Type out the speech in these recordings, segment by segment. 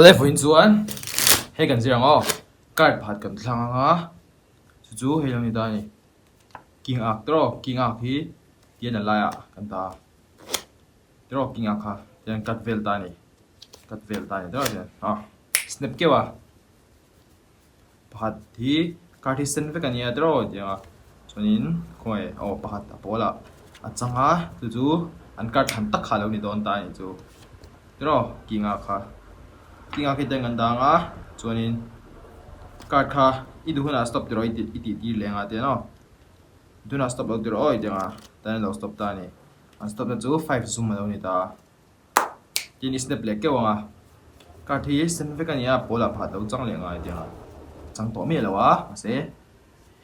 Awle vawiin chuan hei kan zir ang aw card pakhat kan thlang ang a chu chu hei lo ni ta a ni king ak tawh king ak hi tian a laiah kan dah a tawh king ak kha tian cut vel ta a ni cut vel ta a ni tawh tian a snap keuh a. Pakhat hi card hi sen vek a nia tiraw tih ang a chuanin khawnge aw pakhat a pawl ah a chang a chu chu an card thlan tak kha a lo ni dawn ta a nih chu tiraw king ah kha king ah khi te an dang a chuanin card kha i duh hunah stop tiraw i tih i tih tir leh ang a tiang aw tunah stop lo tiraw aw i tih ang a tan an lo stop ta a ni an stop na chu five zum a lo ni ta a. Tin i snap leh keuh ang a, card hi sen vek a nia pawl ah phat lo chang leh ngai tiang a chang tawh miah lo a mahse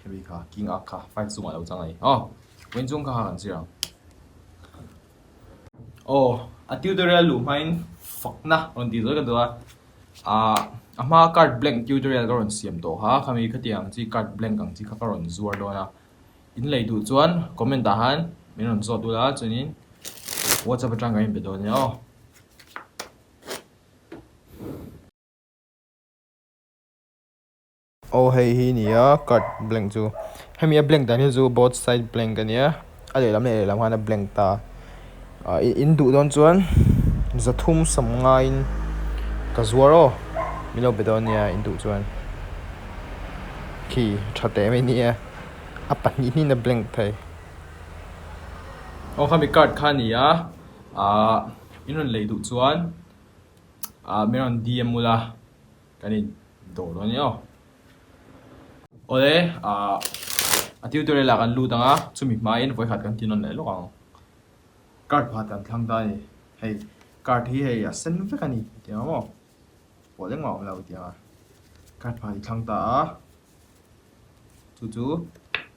hemi kha king ak kha five chungah lo chang a ni aw vawiin chung kha kha kan zir ang aw a tutorial luh hmain fakna rawn tih zawih ka duh a ah a hma card blank tutorial ka rawn siam tawh kha khami khatiang chi card blank ang chi kha ka rawn zuar dawn a. In lei duh chuan comment ah han min rawn zawt ula chuanin whatsapp atang kan inbe dawn nia aw. Aw hei hi nia card blank chu hemi a blank dan hi chu both side blank a nia a lehlam leh lehlam khan a blank ta ah in duh dawn chuan zathum sam ngaiin ka zuar aw min lo be dawn nia in duh chuan khi tha teh mai nia. A pahnih hnin a blank thei. Aw khami card kha a ni a, ahh in rawn lei duh chuan ahh min rawn DM ula kan in dawr dawn ania aw. Awle ahh a tutorial ah kan lut ang a, chumi hmain vawikhat kan ti nawn leh lawk ang. Card pakhat kan thlang ta a ni, hei card hi hei a sen vek a ni tih ang maw, pawh leng mah a awm lo tih ang a, card pakhat i thlang ta a. Chu chu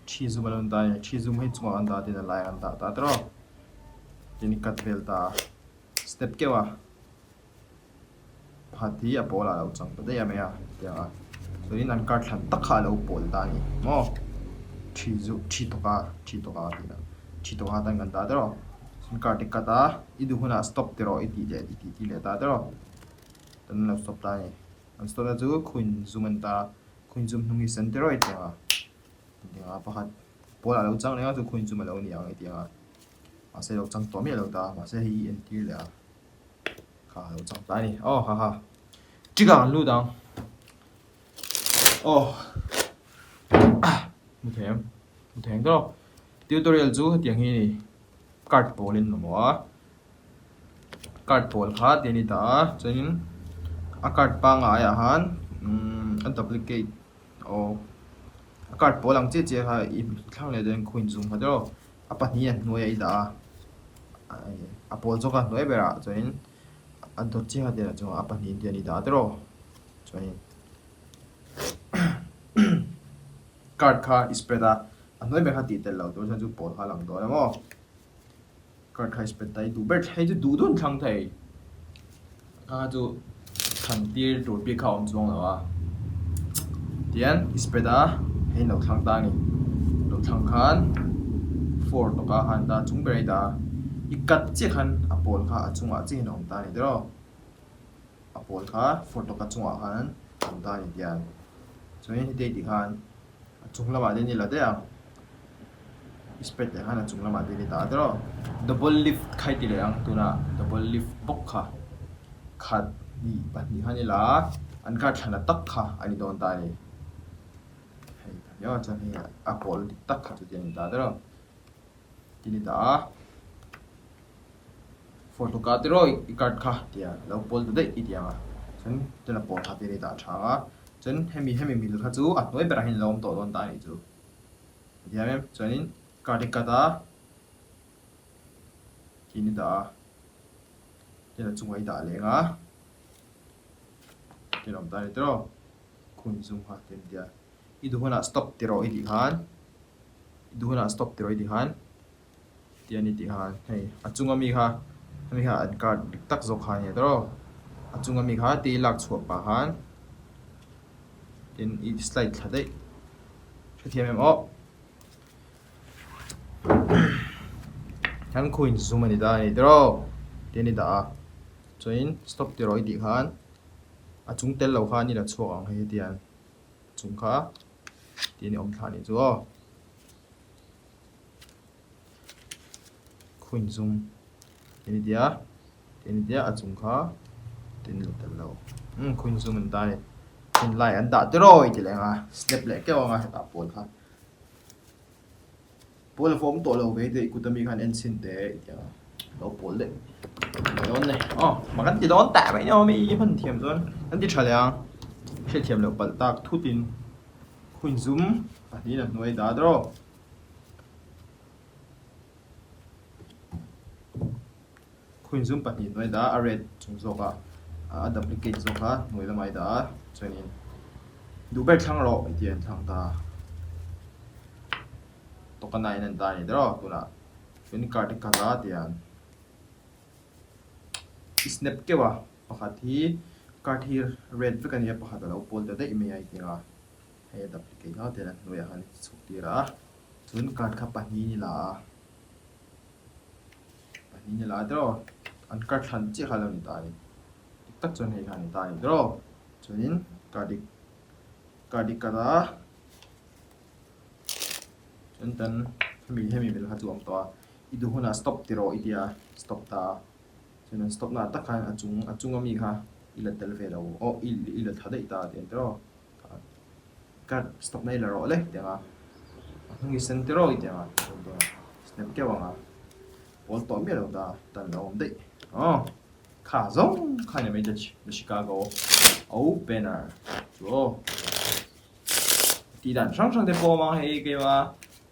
thi zum a lo ni ta a ni. Thi zum hi chungah kan dah tin a laiah kan dah ta tawrh aw. Tin i cut vel ta a, step keuh a, pakhat hi a pawl ah a lo chang ta daih a mai a tiang a. Chuanin an card thlan tak kha a lo pawl ta a ni maw. Thi zu thi tawk a thi tawk a tih a thi tawk a tan kan dah tawrh aw. Chuan card i cut a, i duh hunah stop ti rawh i tih leh i tih leh ta tawrh aw. Tan an lo stop ta a ni. An stop na chu khuin zum an ta a. Khuin zum hnung hi sen te rawih tih ang a, hetiang a pakhat pawl ah lo chang reng a chu khuin zum a lo ni ang hetiang a mahse lo chang tawh miah lo ta mahse hei hi entir leh a kha a lo chang ta a ni aw ha ha trick ah kan lut ang aw mu thei em mu thei ang tawh tutorial chu hetiang hi a ni card pawl in mamawh a. Card pawl kha tih a ni ta a chuanin a card pangngai ah khan umm a duplicate aw a card pawl ang chiah chiah kha i thlang leh dawn khaw inzum kha tiraw a pahnih a hnuai ah i dah a a pawl zawk a hnuai berah chuanin a dawt chiah kha tih chungah a pahnih te an i dah a tiraw chuanin card kha i spread a a hnuai ber kha tih tel loh tur chuan chu pawl kha a lang dawn a maw. Card kha i spend ta i duh ber hei chu duh dun thlang thei kha chu thlan tir tur bik kha a awm chuang lo a tihian i spread a hei lo thlang ta a ni lo thlang khan four tawka khan ta chung ber a i dah a i cut chiah khan a pawl kha a chungah chiah hian a awm ta a ni tiraw a pawl kha four tawka chungah khan a awm ta a ni tihian chuanin heti tih khan. A chung lamah te ni la daih ang. I spread leh khan a chung lamah te ni ta tawh. Double lift kha i ti leh ang tunah double lift bawk kha khat hnih pahnih kha ni la an kar thlana tak kha a ni dawn ta a ni. Hei pahnih ah chuan hei a pawl dik tak kha chu ti a ni ta tawh. Ti ni ta a. Photo ka tiraw i card kha tia lo pawl ta daih i ti ang a, chuan chuan a pawl kha tir i dah tha ang a, chuan hemi hemi mil kha chu a hnuai berah hian a lo awm tawh dawn ta a nih chu a ti ang em, chuanin card i cut a tiin i dah a, tin a chungah i dah leng a, tin a awm ta a ni tiraw khum zum kha ti a ni tia, i duh hunah stop tiraw i tih khan i duh hunah stop tiraw i tih khan. Tih a ni tih khan hei a chunga mi kha hemi kha an card dik tak zawk kha a nia tawrh aw a chunga mi kha tih lak chhuah pah khan tin i slide thla daih hrethiam em aw kan khuin zum a ni ta a ni tawrh aw tih a ni dah a chuanin stop tih rawh i tih khan. A chung tel lo kha an ila chhuak ang hei hetiang chung kha tiin i awm thla anih chu aw. Khuin zum tiin i tia tiin i tia a chung kha tiin la tel lo. Umm khuin zum an ta a ni. Khuin lai an dah tiraw i ti leh ang a snap leh keuh ang a hetah pawl kha. Pawl a fawm tawh lo ve tih kut ami khan en chhin teh i ti a, lo pawl leh dawn ni. Aw mah kan ti dawn teh mai ni awm i hman thiam chuan kan ti tha leh ang. Hriatthiam loh palh tak thutin khuin zum pahnihin a hnuai dah dawrh. Khuin zum pahnih hnuai dah a red chung zawk a a duplicate zawk a hnuai lamah i dah a chuanin duh ber thlang rawh i tih a inthlang ta tawkana in an ta a ni der aw tunah chuan card i cut a tiang i snap keuh a pakhat hi card hi red vek a ni a pakhat a lo pawl ta daih mai a i ti ang a hei a duplicate a tiang a hnuaiah khan i chhuk tir a chuan card kha pahnih ni la a. Pahnih ni lai tiraw an kar thlan chiah kha a lo ni ta a ni. Dik tak chuan hei kha a ni ta a ni tiraw. Chuanin kar dik kar dik kar a chuan tan hemi hemi vel kha chu a awm tawh a. I duh hunah stop ti rawh i tia stop ta a. Chuan an stop naah tak khan a chung a chung ami kha i la tel ve lo aw i i la tha daih ta a ti ang tiraw. Card stop na i la rawh le ti ang a, a hnung i sen tiraw i ti ang a, snap keuh ang a, pawl tawh miah lo ta tan lo awm daih aw kha zawng kha ni mai the Chicago opener chu aw tih dan hrang hrang te pawh a awm ang hei keimah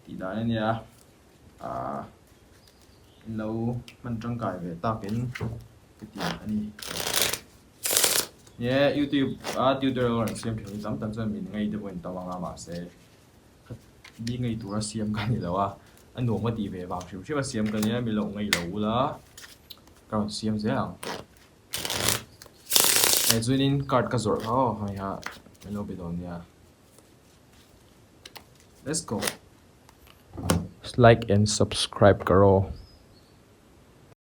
tih dan a nia ah in lo hman tangkai ve takin ka ti a ni. Nia youtube a tutorial rawn siam thin hi tam tak chuan min ngei te pawhin tam ang a mahse mi ngei tura siam ka ni lo a, a nuam ka tih ve vang hrim hrim a siam ka nia mi lo ngei lo ula ka rawn siam zel ang. Hei chuanin card ka zawrh kha aw hei ha min lo be dawn nia let's go. Like and subscribe ka rawh.